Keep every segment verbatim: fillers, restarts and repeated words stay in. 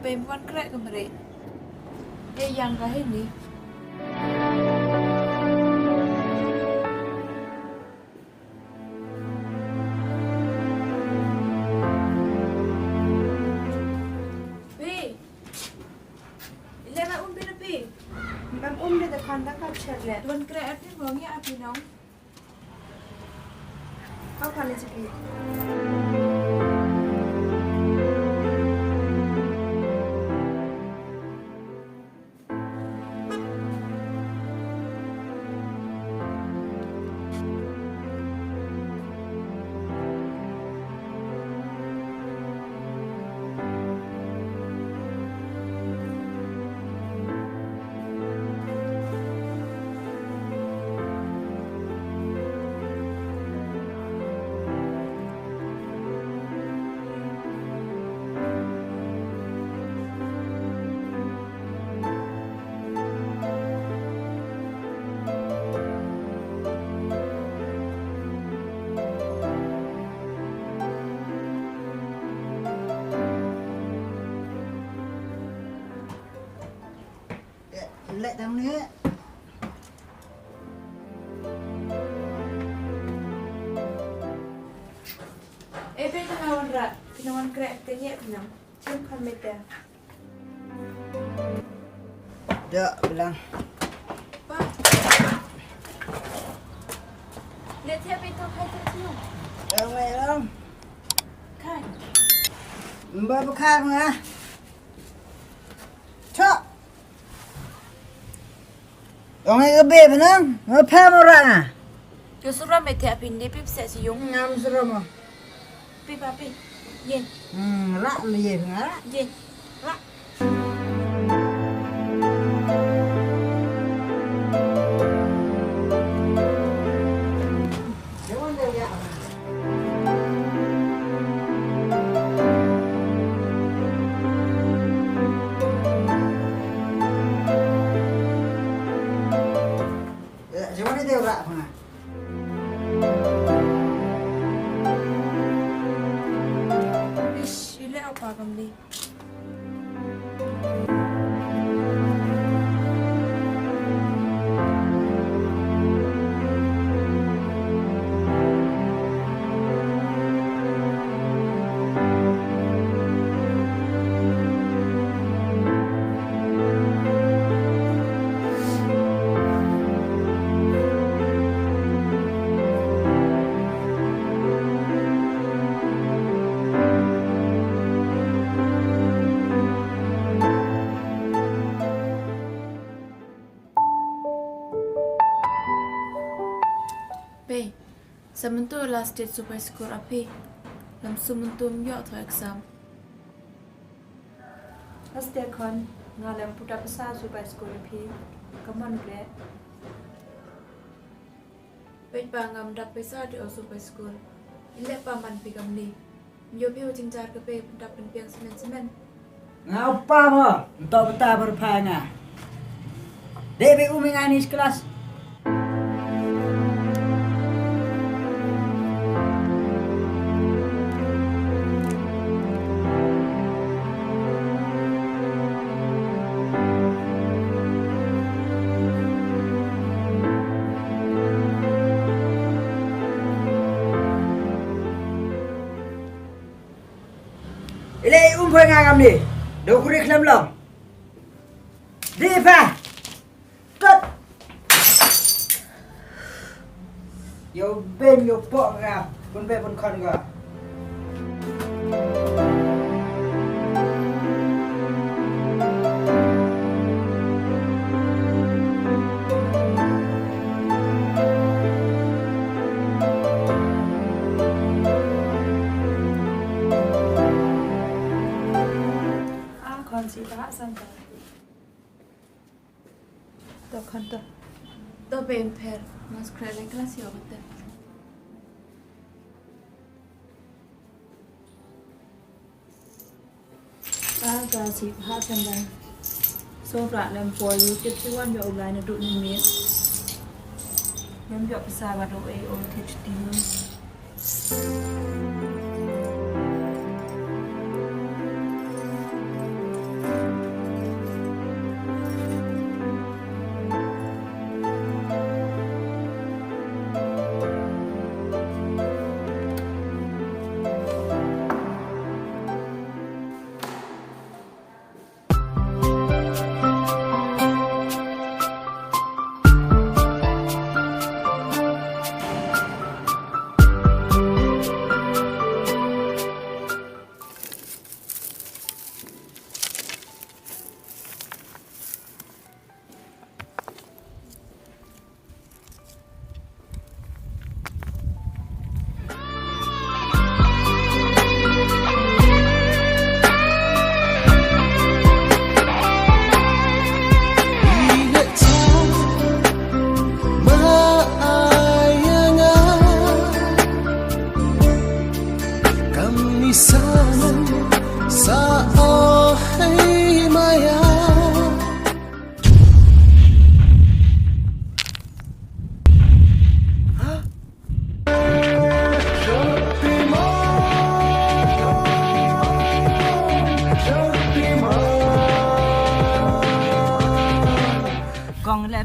Pei wan kreh ka mare. Ye yang ka hini. Pei. Ile ma um pei na pei. Bam um de da khan da ka chet le. Wan kreh ati mo ngi ati nong. Leh tang ni. Eh, pei tang wan ra, pei wan kreh, pei ye pei. Chim khan mete. Da bilang. Pa. Leh te pei to khai te tu. Ong ai ong. Khai. Mba bukhar nga. Chok. Ong e ka be pynang, nga pha mo ra nga. Yo sura me te apin de pip se si yung. Ngam sura mo. Pip api. Ye. Hmm, ra me ye nga ra. Ye. Ra. Ye wan de ya. Eh, siapa ni dia orang? Ish, ile apa kami? Pei, sa myntu last date supai skur aphi. Lam su myntu ym yoh tho exam. Last date khon, nga lem puta pisa supai skur aphi. Kaman ble. Peit pa ngam dap pisa de o supai skur. Ile pa man phi kamni. Yo phi o jingjar ka pei pyndap pynpiang semen semen. Nga u pa mo, nto bata bar pha nga. De be u mi nga ni class. Ile um pha nga kamni. Do kuri khlem long. Di pha. Tot. Yo ben yo pok nga. Pun be pun khon nga. Ah, khon si ba san ta. To khon to. To ben pher, mas kre le class yo bate. Ka, ka si ha kan dang. So, pra lem poi, u tip si wan yo u lai na du ni mi. Lem yo pisa ba du e o tip ti.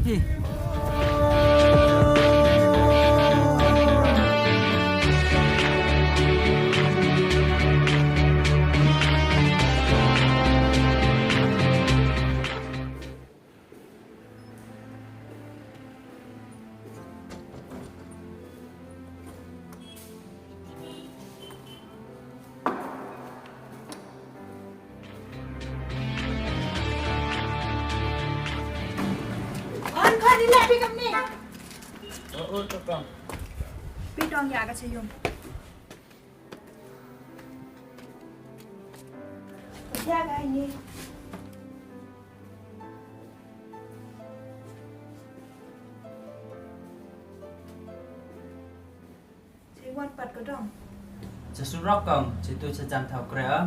Hi. An kha ni la pi kam ni. O, o, to kam. Pi tong ya ka chayum. Ya ka ni. Chi wan pat ko dong. Cha surok kong, chi tu cha jan thaw kre a.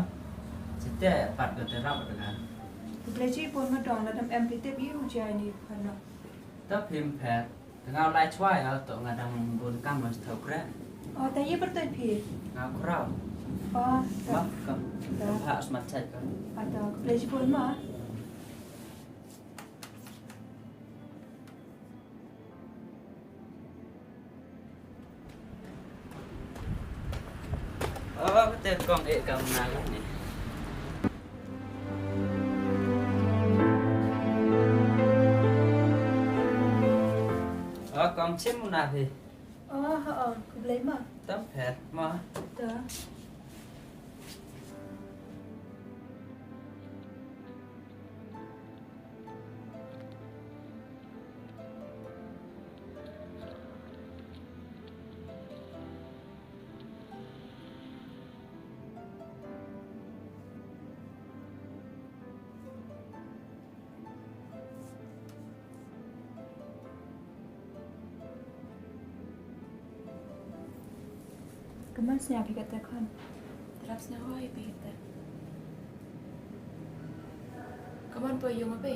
Chi te pat ko te rap ka. Khublei chibun ma dong, la dam em phi tip i u jai ni phan no. Ta phim phet, ta ngau lai chwai a, to nga dam gun kam ma thaw kre. O, ta ye per tu phi. Ngau krau. O, ta. Ma kong. Ta. Ta ha smat chai kong. A ta, khublei chibun ma. O, ka te kong e kam na ni. O, kong chim na phi. O, ha, o, khublei ma. Tam phet ma. Ta. Kammon sñiaw phi kate khon? Tæ rap sñiaw hoi phi kate. Kammon poi yung a phi?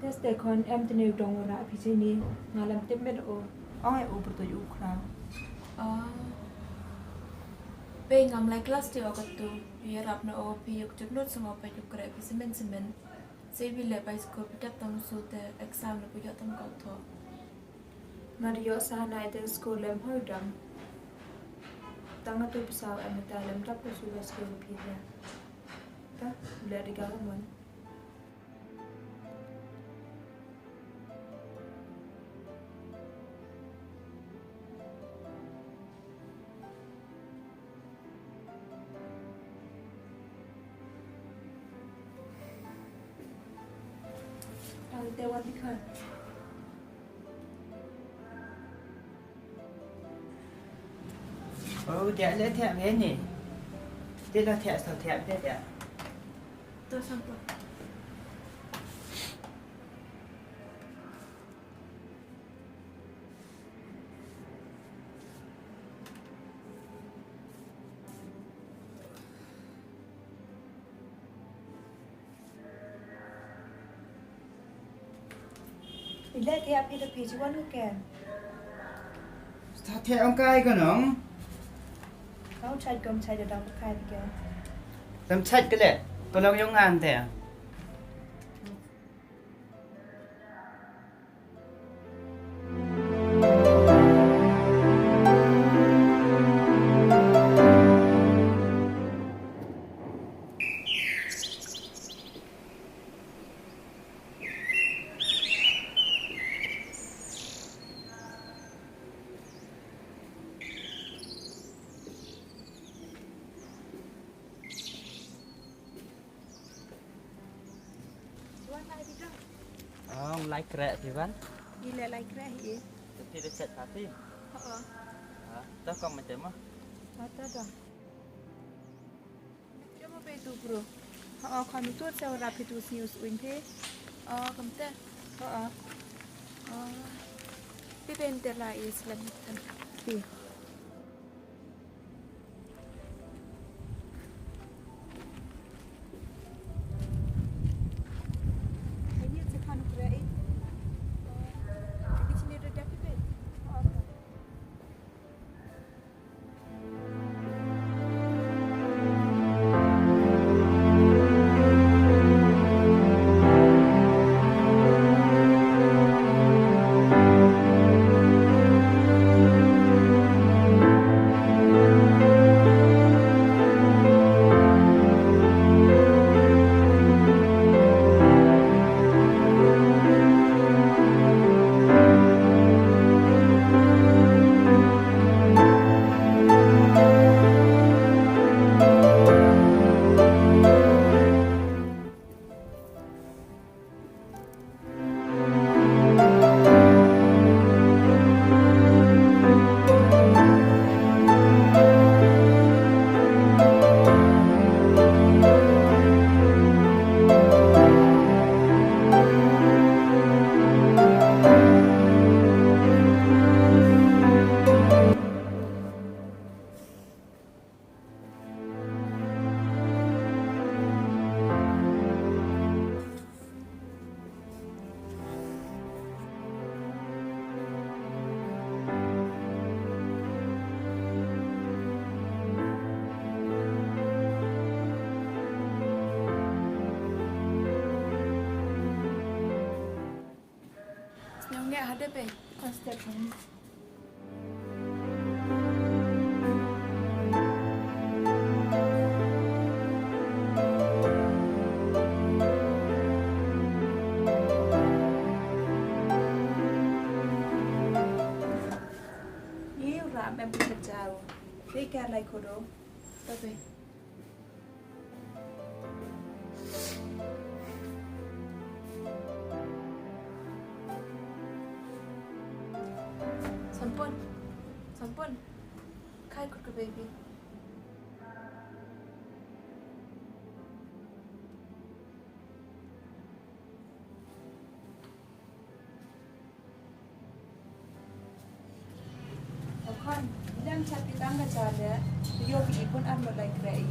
Tæ ste khon em tæ ni u dong wa rah phi cheini. Nga lem tip met o. Ong e u pyrtuid u khraw. O. Phi ngam lai class ti o katu. Yarap na o phi yoh jop note sa nga pait u kreh phi semen semen. Sei wi leh bai skur phi dap tam su te exam na pu yoh tam ka thoh. Nga da yoh sa na ite skur lem hoi dam. Tang nga tu pisa em ta lem dap ka su bai skur phi ya. Ta, leh di ka mon. Ang te wan di khan. O, te le te me ni. Te la te sa te te te. To sampa. I le te ap i te phi chi wan u ken. Sa te ong kai ko nong. Kau chait kom chait da dang kai phi ken. Tam chait ke le. Ko nong yong ngan te. Wan lai phi dong. Ong lai kreh phi wan. I le lai kreh hi. Te phi da chat pha phi. Ho. Ah, to kong ma te ma. Ho, to dong. Yo mo pe tu bro. Ho, khon tu se ra phi tu snius win phi. O, kam te. Ho. O. Phi ben te la i slem kan. Phi. Ya, hadap e. Step in. Ye, u rah em bu chajao. Te ka lai khodo. Tabe. Sampun. Sampun. Khai khut ka baby. O khon, lem chat ki tang ka cha le, yoh phi i pun ar mo lai kreh i.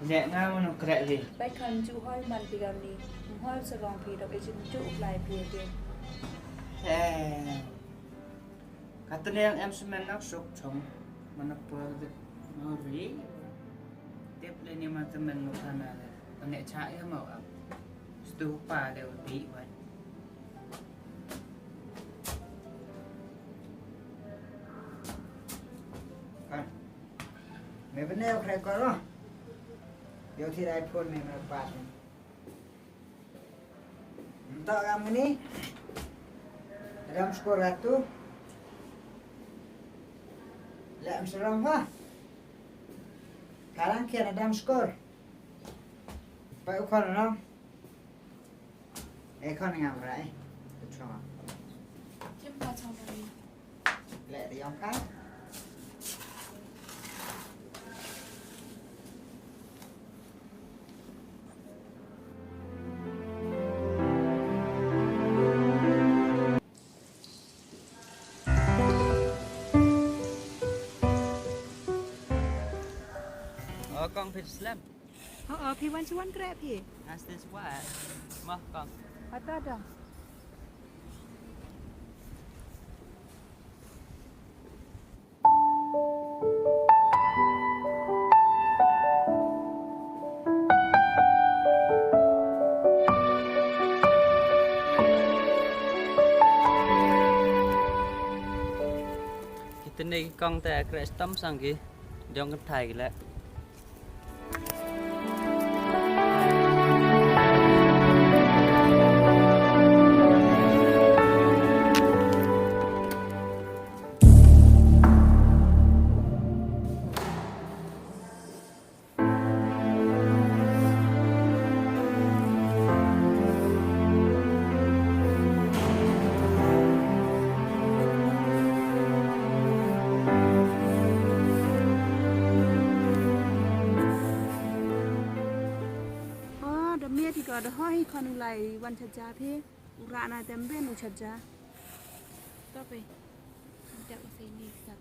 Le nga mo no kreh hi. Bai khon ju hoi man phi kam ni, hoi sarong phi dok i chin ju lai phi te. He. Katne yang em semen nak sok chong, mana pol de ngori. Tip le ni ma temen mo khana le. Ane cha ya mo am. Stu pa de u ti wan. Kan. Me bene u khreh ko lo. Yo thi rai phone me me pat. Nta kam ni. Adam skor ratu. Le am seram ha. Karang kian adam skor. Pai u khon no. E khon ngam rai. Chong. Chim pa chong rai. Le ri yong ka. O kong phi slem. O, o, phi wan chi wan kreh phi. As this what? Mah kong. Ata dong. Kitni ki kong te kreh stam sang ki, dong kynthai ki le. O, da miat hi ko, da hoi hi khon u lai wan chaja phi. U rah na tem ben u chaja. Stop e. Nta u sei ni stop.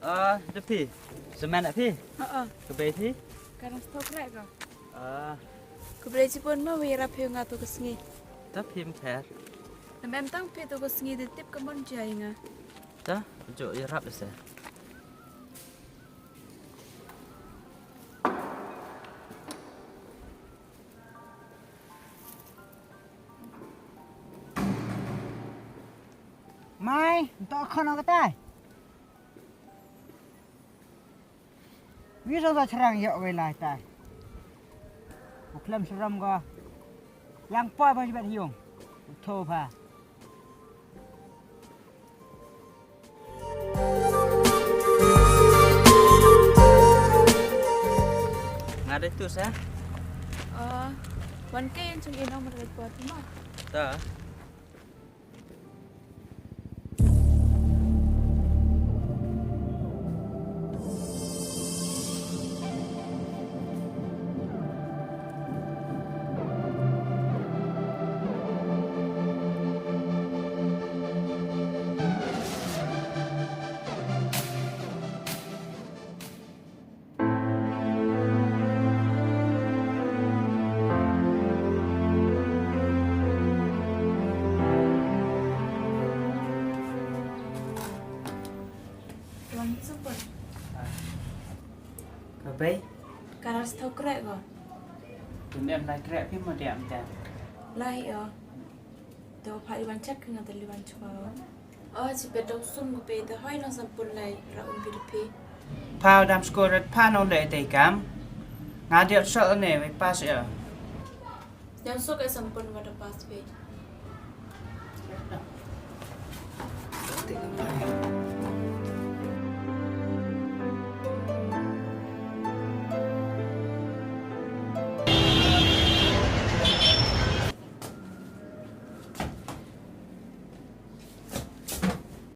Ah, da phi. Semen a phi? Ha, ha. Ka bei phi? Ka rang stok rek ko. Ah. Khublei chibun ma, wei rap phi nga tu ka sngi. Ta phi em pher. Nam em tang phi tu ka sngi de tip ka mon jai nga. Ta, jo ya rap se. Mai, nto khon o katai. Wi so ta chrang yoh wei lai tai. U khlem sram ko. Yang poi ba jibet hiung. U tho pha. Nga dei tu sa. Oh, wan ke yang chung ino ma dei poi tu ma. Ta. Ka bei? Ka ras thaw kreh ko. Tun em lai kreh phi mo diam diam. Lai o. To pha li wan chat ka nga te li wan chwa. O, chi pe dong sum ko pe te hoi nong sampun lai ra um pi de phi. Pha dam score rat pha nong de te kam. Nga diat so ne we pass ya. Yang so ka sampun wa da pass pe.